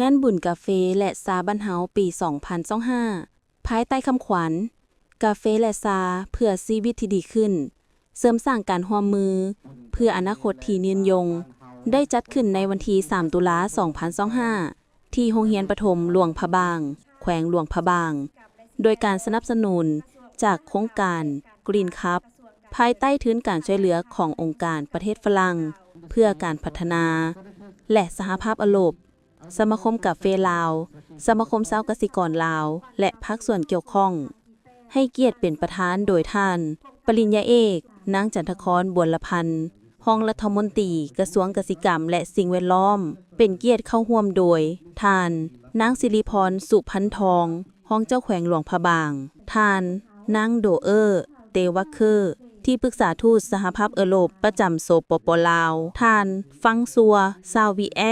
ງານບຸນກາເຟ ແລະ ຊາບ້ານເຮົາປີສອງພັນຊາວຫ້າ ພາຍໃຕ້ຄຳຂວັນ ກາເຟ ແລະ ຊາ ເພື່ອຊີວິດທີ່ດີຂຶ້ນ, ເສີມສ້າງການຮ່ວມມືເພື່ອອະນາຄົດທີ່ຍືນຍົງ ໄດ້ຈັດຂຶ້ນໃນວັນທີສາມ ຕຸລາ ສອງພັນຊາວຫ້າ ທີ່ໂຮງຮຽນປະຖົມຫຼວງພະບາງ, ແຂວງຫຼວງພະບາງ, ໂດຍການສະໜັບສະໜູນຈາກໂຄງການ Green Cup ພາຍໃຕ້ທຶນການຊ່ວຍເຫຼືອຂອງອົງການປະເທດຝຣັ່ງເພື່ອການພັດທະນາ ແລະ ສະຫະພາບເອີຣົບ, ສະມາຄົມກາເຟລາວ, ສະມາຄົມຊາວກະສິກອນລາວ ແລະ ພາກສ່ວນກ່ຽວຂ້ອງ. ໃຫ້ກຽດເປັນປະທານໂດຍທ່ານ ປະລິນຍາເອກ ນາງ ຈັນທະຄອນ ບົວລະພັນ, ຮອງລັດຖະມົນຕີກະຊວງກະສິກຳ ແລະ ສິ່ງແວດລ້ອມ, ເປັນກຽດເຂົ້າຮ່ວມໂດຍທ່ານ ນາງ ສິລິພອນ ສຸພັນທອງ, ຮອງເຈົ້າແຂວງຫຼວງພະບາງ, ທ່ານ ນາງ ໂດເອີ ເຕວັກເຄີ ທີ່ປຶກສາທູດສະຫະພາບເອີຣົບປະຈຳ ສປປ ລາວ, ທ່ານ ຟຣັງຊວ ຊາວີແອ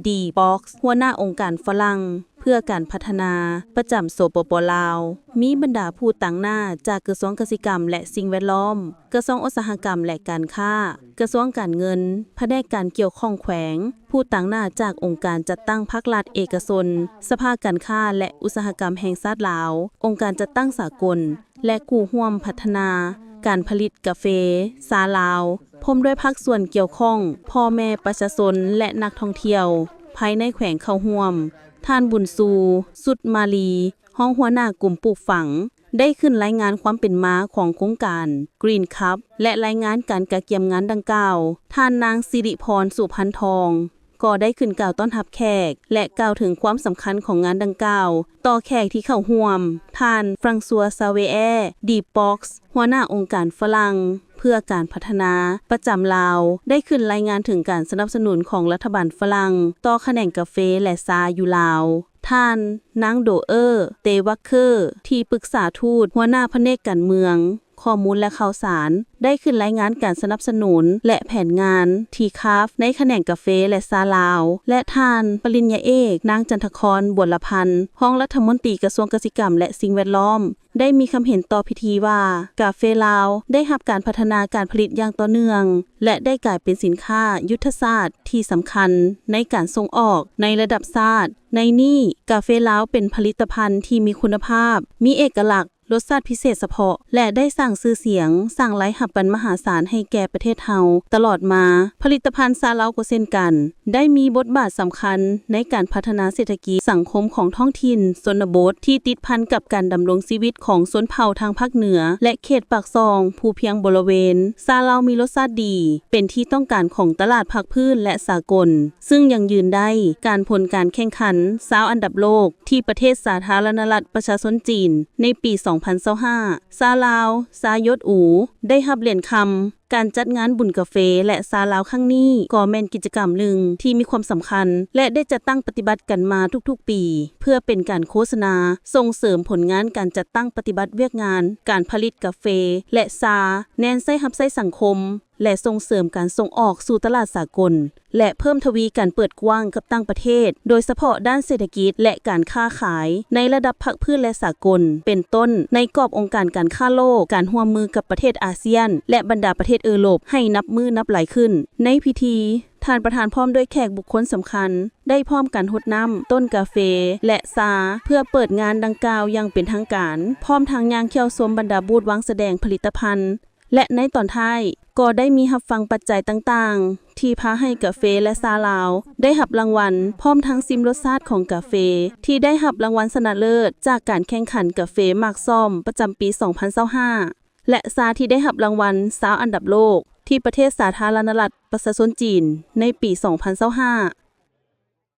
ດີ ປອກ ຫົວໜ້າອົງການຝຣັ່ງເພື່ອການພັດທະນາປະຈຳ ສປປ ລາວ, ມີບັນດາຜູ້ຕາງໜ້າຈາກກະຊວງກະສິກຳ ແລະ ສິ່ງແວດລ້ອມ, ກະຊວງອຸດສາຫະກຳ ແລະ ການຄ້າ, ກະຊວງການເງິນ, ພະແນກການກ່ຽວຂ້ອງແຂວງ, ຜູ້ຕາງໜ້າຈາກອົງການຈັດຕັ້ງພາກລັດເອກະຊົນ, ສະພາການຄ້າ ແລະ ອຸດສາຫະກຳແຫ່ງຊາດລາວ, ອົງການຈັດຕັ້ງສາກົນ ແລະ ຄູ່ຮ່ວມພັດທະນາການຜະລິດກາເຟ, ຊາລາວ, ພ້ອມດ້ວຍພາກສ່ວນກ່ຽວຂ້ອງ, ພໍ່ແມ່ປະຊາຊົນ ແລະ ນັກທ່ອງທ່ຽວພາຍໃນແຂວງເຂົ້າຮ່ວມ. ທ່ານ ບຸນຊູ ສຸດມາລີ, ຮອງຫົວໜ້າກຸ່ມປູກຝັງ, ໄດ້ຂຶ້ນລາຍງານຄວາມເປັນມາຂອງໂຄງການ Green Cup ແລະ ລາຍງານການກະກຽມງານດັ່ງກ່າວ. ທ່ານນາງ ສິລິພອນ ສຸພັນທອງ ກໍໄດ້ຂຶ້ນກ່າວຕ້ອນຮັບແຂກ ແລະ ກ່າວເຖິງຄວາມສຳຄັນຂອງງານດັ່ງກ່າວຕໍ່ແຂກທີ່ເຂົ້າຮ່ວມ. ທ່ານ ຟຣັງຊວ ຊາເວແອ ດີ ປອກ ຫົວໜ້າອົງການຝຣັ່ງເພື່ອການພັດທະນາປະຈຳລາວ ໄດ້ຂຶ້ນລາຍງານເຖິງການສະໜັບສະໜູນຂອງລັດຖະບານຝຣັ່ງຕໍ່ຂະແໜງກາເຟ ແລະ ຊາຢູ່ລາວ. ທ່ານ ນາງ ໂດເອີ ເຕວັກເຄີ ທີ່ປຶກສາທູດ ຫົວໜ້າພະແນກການເມືອງ, ຂໍ້ມູນ ແລະ ຂ່າວສານ ໄດ້ຂຶ້ນລາຍງານການສະໜັບສະໜູນ ແລະ ແຜນງານ ທີຄາຟ ໃນຂະແໜງກາເຟ ແລະ ຊາລາວ ແລະ ທ່ານ ປະລິນຍາເອກ ນາງ ຈັນທະຄອນ ບົວລະພັນ ຮອງລັດຖະມົນຕີກະຊວງກະສິກຳ ແລະ ສິ່ງແວດລ້ອມ ໄດ້ມີຄຳເຫັນຕໍ່ພິທີວ່າ ກາເຟລາວໄດ້ຮັບການພັດທະນາການຜະລິດຢ່າງຕໍ່ເນື່ອງ ແລະ ໄດ້ກາຍເປັນສິນຄ້າຍຸດທະສາດທີ່ສຳຄັນໃນການສົ່ງອອກໃນລະດັບຊາດ. ໃນນີ້, ກາເຟລາວເປັນຜະລິດຕະພັນທີ່ມີຄຸນນະພາບ, ມີເອກະລັກ, ລົດຊາດພິເສດສະເພາະ ແລະ ໄດ້ສ້າງຊື່ສຽງ, ສ້າງລາຍຮັບອັນມະຫາສານໃຫ້ແກ່ປະເທດເຮົາຕະຫຼອດມາ. ຜະລິດຕະພັນຊາລາວກໍເຊັ່ນກັນ, ໄດ້ມີບົດບາດສຳຄັນໃນການພັດທະນາເສດຖະກິດ, ສັງຄົມຂອງທ້ອງຖິ່ນຊົນນະບົດທີ່ຕິດພັນກັບການດຳລົງຊີວິດຂອງຊົນເຜົ່າທາງພາກເໜືອ ແລະ ເຂດປາກຊ່ອງ, ພູພຽງບໍລະເວນ. ຊາລາວມີລົດຊາດດີ, ເປັນທີ່ຕ້ອງການຂອງຕະຫຼາດພາກພື້ນ ແລະ ສາກົນ, ຊຶ່ງຢັ້ງຢືນໄດ້ການຜົນການແຂ່ງຂັນຊາວອັນດັບໂລກ ທີ່ປະເທດສາທາລະນະລັດປະຊາຊົນຈີນໃນປີສອງພັນຊາວຫ້າ. ຊາລາວ ຊາຢົດອູ ໄດ້ຮັບຫຼຽນຄຳການຈັດງານບຸນກາເຟ ແລະ ຊາລາວຄັ້ງນີ້ ກໍແມ່ນກິດຈະກຳໜຶ່ງທີ່ມີຄວາມສຳຄັນ ແລະ ໄດ້ຈັດຕັ້ງປະຕິບັດກັນມາທຸກໆປີ ເພື່ອເປັນການໂຄສະນາສົ່ງເສີມຜົນງານການຈັດຕັ້ງປະຕິບັດວຽກງານການຜະລິດກາເຟ ແລະ ຊາ ແນໃສ່ຮັບໃຊ້ສັງຄົມ ແລະ ສົ່ງເສີມການສົ່ງອອກສູ່ຕະຫຼາດສາກົນ ແລະ ເພີ່ມທະວີການເປີດກວ້າງກັບຕ່າງປະເທດ, ໂດຍສະເພາະດ້ານເສດຖະກິດ ແລະ ການຄ້າຂາຍໃນລະດັບພາກພື້ນ ແລະ ສາກົນ, ເປັນຕົ້ນ ໃນກອບອົງການການຄ້າໂລກ, ການຮ່ວມມືກັບປະເທດອາຊຽນ ແລະ ບັນດາປະເທດເອີຣົບໃຫ້ນັບມື້ນັບຫຼາຍຂຶ້ນ. ໃນພິທີ, ທ່ານປະທານພ້ອມດ້ວຍແຂກບຸກຄົນສຳຄັນ ໄດ້ພ້ອມກັນຫົດນ້ຳຕົ້ນກາເຟ ແລະ ຊາ ເພື່ອເປີດງານດັ່ງກ່າວຢ່າງເປັນທາງການ, ພ້ອມທັງຍ່າງທ່ຽວຊົມບັນດາບູດວາງສະແດງຜະລິດຕະພັນ ແລະ ໃນຕອນທ້າຍກໍໄດ້ມີຮັບຟັງປັດໄຈຕ່າງໆ ທີ່ພາໃຫ້ກາເຟ ແລະ ຊາລາວໄດ້ຮັບລາງວັນ, ພ້ອມທັງຊິມລົດຊາດຂອງກາເຟທີ່ໄດ້ຮັບລາງວັນຊະນະເລີດຈາກການແຂ່ງຂັນກາເຟໝາກສ້ອມປະຈຳປີສອງພັນຊາວຫ້າ ແລະ ຊາທີ່ໄດ້ຮັບລາງວັນຊາວອັນດັບໂລກທີ່ປະເທດສາທາລະນະລັດປະຊາຊົນຈີນໃນປີສອງພັນຊາວຫ້າ.